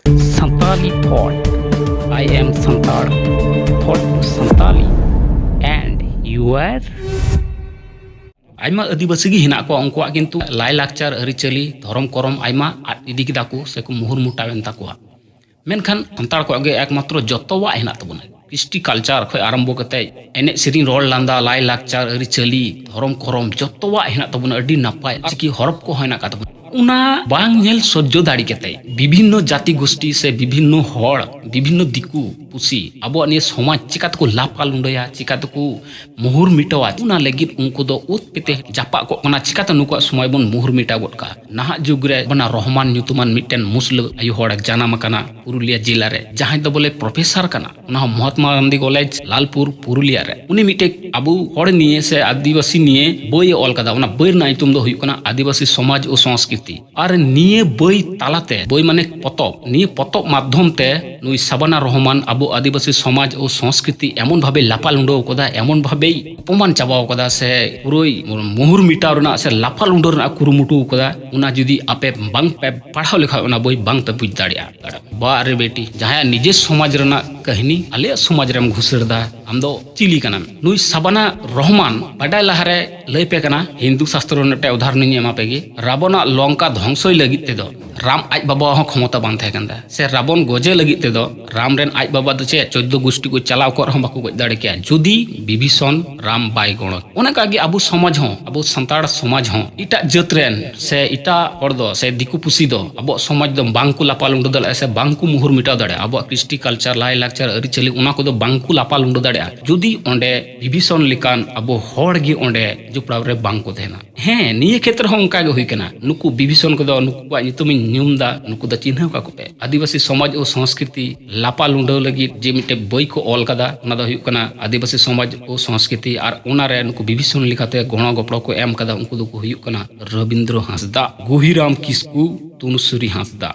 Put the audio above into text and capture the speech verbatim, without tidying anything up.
Santali thought. I am Santal thought to Santali. And you are? ᱟᱭᱢᱟ ᱟᱹᱫᱤᱵᱟᱹᱥᱤ ᱜᱮ ᱦᱮᱱᱟᱜ ᱠᱚᱣᱟ, ᱩᱱᱠᱩᱣᱟᱜ ᱠᱤᱱᱛᱩ ᱞᱟᱭᱼᱞᱟᱠᱪᱟᱨ, ᱟᱹᱨᱤᱪᱟᱹᱞᱤ, ᱫᱷᱚᱨᱚᱢ ᱠᱚᱨᱚᱢ ᱟᱭᱢᱟ ᱟᱫ ᱤᱫᱤ ᱠᱮᱫᱟ ᱠᱚ ᱥᱮᱠᱚ ᱢᱩᱦᱩᱨ ᱢᱩᱴᱟᱣᱮᱱ ᱛᱟᱠᱚᱣᱟ᱾ ᱢᱮᱱᱠᱷᱟᱱ ᱥᱟᱱᱛᱟᱲ ᱠᱚᱣᱟᱜ ᱜᱮ ᱮᱠᱢᱟᱛᱨᱚ ᱡᱚᱛᱚᱣᱟᱜ ᱦᱮᱱᱟᱜ ᱛᱟᱵᱚᱱᱟ᱾ ᱠᱨᱤᱥᱴᱤ ᱠᱟᱞᱪᱟᱨ ᱠᱷᱚᱱ ᱟᱨᱟᱢᱵᱚ ᱠᱟᱛᱮ ᱮᱱᱮᱡ ᱥᱮᱨᱮᱧ, ᱨᱚᱲ ᱞᱟᱸᱫᱟ, ᱞᱟᱭᱼᱞᱟᱠᱪᱟᱨ, ᱟᱹᱨᱤᱪᱟᱹᱞᱤ, ᱫᱷᱚᱨᱚᱢ ᱠᱚᱨᱚᱢ, ᱡᱚᱛᱚᱣᱟᱜ ᱦᱮᱱᱟᱜ ᱛᱟᱵᱚᱱᱟ᱾ ᱟᱹᱰᱤ ᱱᱟᱯᱟᱭ ᱪᱤᱠᱤ ᱦᱚᱨᱚᱯ ᱠᱚᱦᱚᱸ ᱦᱮᱱᱟᱜ ᱟᱠᱟᱫ ᱛᱟᱵᱚᱱᱟ᱾ ᱚᱱᱟ ᱵᱟᱝ ᱧᱮᱞ ᱥᱚᱡᱽᱡᱚ ᱫᱟᱲᱮ ᱠᱟᱛᱮ ᱵᱤᱵᱷᱤᱱᱱᱚ ᱡᱟᱹᱛᱤ ᱜᱳᱥᱴᱤ ᱥᱮ ᱵᱤᱵᱷᱤᱱᱱᱚ ᱦᱚᱲ, ᱵᱤᱵᱷᱤᱱᱱᱚ ᱫᱤᱠᱩ ᱯᱩᱥᱤ ᱟᱵᱚᱣᱟᱜ ᱱᱤᱭᱟᱹ ᱥᱚᱢᱟᱡᱽ ᱪᱤᱠᱟ ᱛᱮᱠᱚ ᱞᱟᱯᱟ ᱞᱩᱸᱰᱟᱹᱭᱟ, ᱪᱤᱠᱟ ᱛᱮᱠᱚ ᱢᱩᱦᱩᱨ ᱢᱤᱴᱟᱹᱣᱟ, ᱚᱱᱟ ᱞᱟᱹᱜᱤᱫ ᱩᱱᱠᱩ ᱫᱚ ᱚᱛ ᱯᱮᱛᱮ ᱡᱟᱯᱟᱜ ᱠᱚᱜ ᱠᱟᱱᱟ᱾ ᱪᱤᱠᱟᱛᱮ ᱱᱩᱠᱩᱣᱟᱜ ᱥᱚᱢᱟᱡᱽ ᱵᱚᱱ ᱢᱩᱦᱩᱨ ᱢᱤᱴᱟᱣ ᱜᱚᱫ ᱠᱟᱜᱼᱟ? ᱱᱟᱦᱟᱜ ᱡᱩᱜᱽ ᱨᱮ ᱵᱟᱱᱟ ᱨᱚᱦᱢᱟᱱ ᱧᱩᱛᱩᱢᱟᱱ ᱢᱤᱫᱴᱮᱱ ᱢᱩᱥᱞᱟᱹ ᱟᱭᱳ ᱦᱚᱲ ᱡᱟᱱᱟᱢ ᱟᱠᱟᱱᱟ ᱯᱩᱨᱩᱞᱤᱭᱟᱹ ᱡᱮᱞᱟ ᱨᱮ, ᱡᱟᱦᱟᱸᱭ ᱫᱚ ᱵᱚᱞᱮ ᱯᱨᱚᱯᱷᱮᱥᱟᱨ ᱠᱟᱱᱟ, ᱚᱱᱟ ᱦᱚᱸ ᱢᱚᱦᱟᱛᱢᱟ ᱜᱟᱱᱫᱷᱤ ᱠᱚᱞᱮᱡᱽ ᱞᱟᱞᱯᱩᱨ ᱯᱩᱨᱩᱞᱤᱭᱟᱹ ᱨᱮ᱾ ᱩᱱᱤ ᱢᱤᱫᱴᱮᱡ ᱟᱵᱚ ᱦᱚᱲ ᱱᱤᱭᱮ ᱥᱮ ᱟᱹᱫᱤᱵᱟᱹᱥᱤ ᱱᱤᱭᱮ ᱵᱳᱭ ᱮ ᱚᱞ ᱠᱟᱫᱟ᱾ ᱚᱱᱟ ᱵᱳᱭ ᱨᱮᱱᱟᱜ ᱧᱩᱛᱩᱢ ᱫᱚ ᱦᱩᱭᱩᱜ ᱠᱟᱱᱟ ᱟᱹᱫᱤᱵᱟᱹᱥᱤ ᱥᱚᱢᱟᱡᱽ ᱳ ᱥᱚᱝᱥᱠᱨᱤᱛᱤ᱾ ᱟᱨ ᱱᱤᱭᱟᱹ ᱵᱳᱭ ᱛᱟᱞᱟᱛᱮ, ᱵᱳᱭ ᱢᱟᱱᱮ ᱯᱚᱛᱚᱵ, ᱱᱤᱭᱟᱹ ᱯᱚᱛᱚᱵ ᱢᱟᱫᱽᱫᱷᱚᱢ ᱛᱮ ᱱᱩᱭ ᱥᱟᱵᱟᱱᱟ ᱨᱚᱦᱢᱟᱱ ᱟᱵᱚ ᱟᱹᱫᱤᱵᱟᱹᱥᱤ ᱥᱚᱢᱟᱡᱽ ᱳ ᱥᱚᱝᱥᱠᱨᱤᱛᱤ ᱮᱢᱚᱱ ᱵᱷᱟᱵᱮ ᱞᱟᱯᱟ ᱞᱩᱸᱰᱟᱹᱣ ᱠᱟᱫᱟ, ᱮᱢᱚᱱ ᱵᱷᱟᱵᱮᱭ ᱚᱯᱚᱢᱟᱱ ᱪᱟᱵᱟᱣ ᱠᱟᱫᱟ ᱥᱮ ᱯᱩᱨᱟᱹᱭ ᱢᱩᱦᱩᱨ ᱢᱤᱴᱟᱣ ᱨᱮᱱᱟᱜ ᱥᱮ ᱞᱟᱯᱟ ᱞᱩᱸᱰᱟᱹᱣ ᱨᱮᱱᱟᱜ ᱠᱩᱨᱩᱢᱩᱴᱩ ᱠᱟᱫᱟ᱾ ᱚᱱᱟ ᱡᱩᱫᱤ ᱟᱯᱮ ᱵᱟᱝ ᱯᱮ ᱯᱟᱲᱦᱟᱣ ᱞᱮᱠᱷᱟᱱ, ᱚᱱᱟ ᱵᱳᱭ ᱵᱟᱝ ᱯᱮ ᱵᱩᱡᱽ ᱫᱟᱲᱮᱭᱟᱜᱼᱟ᱾ ᱵᱟ ᱨᱮ ᱵᱮᱴᱤ, ᱡᱟᱦᱟᱸᱭᱟᱜ ᱱᱤᱡᱮ ᱥᱚᱢᱟᱡᱽ ᱨᱮᱱᱟᱜ ᱠᱟᱹᱦᱱᱤ ᱟᱞᱮᱭᱟᱜ ᱥᱚᱢᱟᱡᱽ ᱨᱮᱢ ᱜᱷᱩᱥᱟᱹᱲ ᱫᱟ, ᱟᱢ ᱫᱚ ᱪᱤᱞᱤ ᱠᱟᱱᱟᱢ? ᱱᱩᱭ ᱥᱟᱵᱟᱱᱟ ᱨᱚᱦᱢᱟᱱ ᱵᱟᱰᱟᱭ ᱞᱟᱦᱟᱨᱮ ᱞᱟᱹᱭ ᱯᱮ ᱠᱟᱱᱟ, ᱦᱤᱱᱫᱩ ᱥᱟᱥᱛᱨᱚ ᱨᱮᱱᱟᱜ ᱢᱤᱫᱴᱮᱡ ᱩᱫᱟᱦᱚᱨᱚᱱ ᱤᱧ ᱮᱢᱟ ᱯᱮ ᱜᱮ᱾ ᱨᱟᱵᱚᱱᱟᱜ ᱞᱚᱝᱠᱟ ᱫᱷᱚᱝᱥᱚᱭ ᱞᱟᱹᱜᱤᱫ ᱛᱮᱫᱚ ᱨᱟᱢ ᱟᱡ ᱵᱟᱵᱟᱣᱟᱜ ᱦᱚᱸ ᱠᱷᱚᱢᱚᱛᱟ ᱵᱟᱝ ᱛᱟᱦᱮᱸ ᱠᱟᱱ ᱛᱟᱭᱟ, ᱥᱮ ᱨᱟᱵᱚᱱ ᱜᱚᱡᱮ ᱞᱟᱹᱜᱤᱫ ᱛᱮᱫᱚ ᱨᱟᱢ ᱨᱮᱱ ᱟᱡ ᱵᱟᱵᱟ ᱫᱚ ᱪᱮᱫ ᱪᱳᱫᱽᱫᱳ ᱜᱩᱥᱴᱤ ᱠᱚ ᱪᱟᱞᱟᱣ ᱠᱚᱜ ᱨᱮᱦᱚᱸ ᱵᱟᱠᱚ ᱜᱚᱡ ᱫᱟᱲᱮ ᱠᱮᱭᱟ, ᱡᱩᱫᱤ ᱵᱤᱵᱷᱤᱥᱚᱱ ᱨᱟᱢ ᱵᱟᱭ ᱜᱚᱲᱚ᱾ ᱚᱱᱠᱟ ᱜᱮ ᱟᱵᱚ ᱥᱚᱢᱟᱡᱽ ᱦᱚᱸ, ᱟᱵᱚ ᱥᱟᱱᱛᱟᱲ ᱥᱚᱢᱟᱡᱽ ᱦᱚᱸ ᱮᱴᱟᱜ ᱡᱟᱹᱛ ᱨᱮᱱ ᱥᱮ ᱮᱴᱟᱜ ᱦᱚᱲ ᱫᱚ ᱥᱮ ᱫᱤᱠᱩ ᱯᱩᱥᱤ ᱫᱚ ᱟᱵᱚᱣᱟᱜ ᱥᱚᱢᱟᱡᱽ ᱫᱚ ᱵᱟᱝ ᱠᱚ ᱞᱟᱯᱟ ᱞᱩᱸᱰᱟᱹ ᱫᱟᱲᱮᱭᱟᱜᱼᱟ ᱥᱮ ᱵᱟᱝ ᱠᱚ ᱢᱩᱦᱩᱨ ᱢᱤᱴᱟᱣ ᱫᱟᱲᱮᱭᱟᱜᱼᱟ᱾ ᱟᱵᱚᱣᱟᱜ ᱠᱨᱤᱥᱴᱤ ᱠᱟᱞᱪᱟᱨ, ᱞᱟᱭᱼᱞᱟᱠᱪᱟᱨ, ᱟᱹᱨᱤᱪᱟᱹᱞᱤ, ᱚᱱᱟ ᱠᱚᱫᱚ ᱵᱟᱝ ᱠᱚ ᱞᱟᱯᱟ ᱞᱩᱸᱰᱟᱹ ᱫᱟᱲᱮᱭᱟᱜᱼᱟ, ᱡᱩᱫᱤ ᱚᱸᱰᱮ ᱵᱤᱵᱷᱤᱥᱚᱱ ᱞᱮᱠᱟᱱ ᱟᱵᱚ ᱦᱚᱲ ᱜᱮ ᱚᱸᱰᱮ ᱡᱚᱯᱲᱟᱣ ᱨᱮ ᱵᱟᱝ ᱠᱚ ᱛᱟᱦᱮᱱᱟ᱾ ᱦᱮᱸ, ᱱᱤᱭᱟᱹ ᱠᱷᱮᱛᱨᱮ ᱦᱚᱸ ᱚᱱᱠᱟ ᱜᱮ ᱦᱩᱭ ᱠᱟᱱᱟ᱾ ᱱᱩᱠᱩ ᱵᱤᱵᱷᱤᱥᱚᱱ ᱠᱚᱫᱚ, ᱱᱩᱠᱩᱣᱟᱜ ᱧᱩᱛᱩᱢᱤᱧ ᱧᱩᱢ ᱫᱟ, ᱱᱩᱠᱩ ᱫᱚ ᱪᱤᱱᱦᱟᱹᱣ ᱠᱟᱠᱚ ᱯᱮ᱾ ᱟᱹᱫᱤᱵᱟᱹᱥᱤ ᱥᱚᱢᱟᱡᱽ ᱳ ᱥᱚᱝᱥᱠᱨᱤᱛᱤ ᱞᱟᱯᱟ ᱞᱩᱸᱰᱟᱹᱣ ᱞᱟᱹᱜᱤᱫ ᱡᱮ ᱢᱤᱫᱴᱮᱡ ᱵᱳᱭ ᱠᱚ ᱚᱞ ᱠᱟᱫᱟ, ᱚᱱᱟ ᱫᱚ ᱦᱩᱭᱩᱜ ᱠᱟᱱᱟ ᱟᱹᱫᱤᱵᱟᱹᱥᱤ ᱥᱚᱢᱟᱡᱽ ᱳ ᱥᱚᱝᱥᱠᱨᱤᱛᱤ, ᱟᱨ ᱚᱱᱟᱨᱮ ᱱᱩᱠᱩ ᱵᱤᱵᱷᱤᱥᱚᱱ ᱞᱮᱠᱟᱛᱮ ᱜᱚᱲᱚ ᱜᱚᱯᱚᱲᱚ ᱠᱚ ᱮᱢ ᱠᱟᱫᱟ, ᱩᱱᱠᱩ ᱫᱚᱠᱚ ᱦᱩᱭᱩᱜ ᱠᱟᱱᱟ ᱨᱚᱵᱤᱱᱫᱨᱚ ᱦᱟᱸᱥᱫᱟ, ᱜᱩᱦᱤᱨᱟᱢ ᱠᱤᱥᱠᱩ, ᱛᱚᱱᱩᱥᱨᱤ ᱦᱟᱸᱥᱫᱟ᱾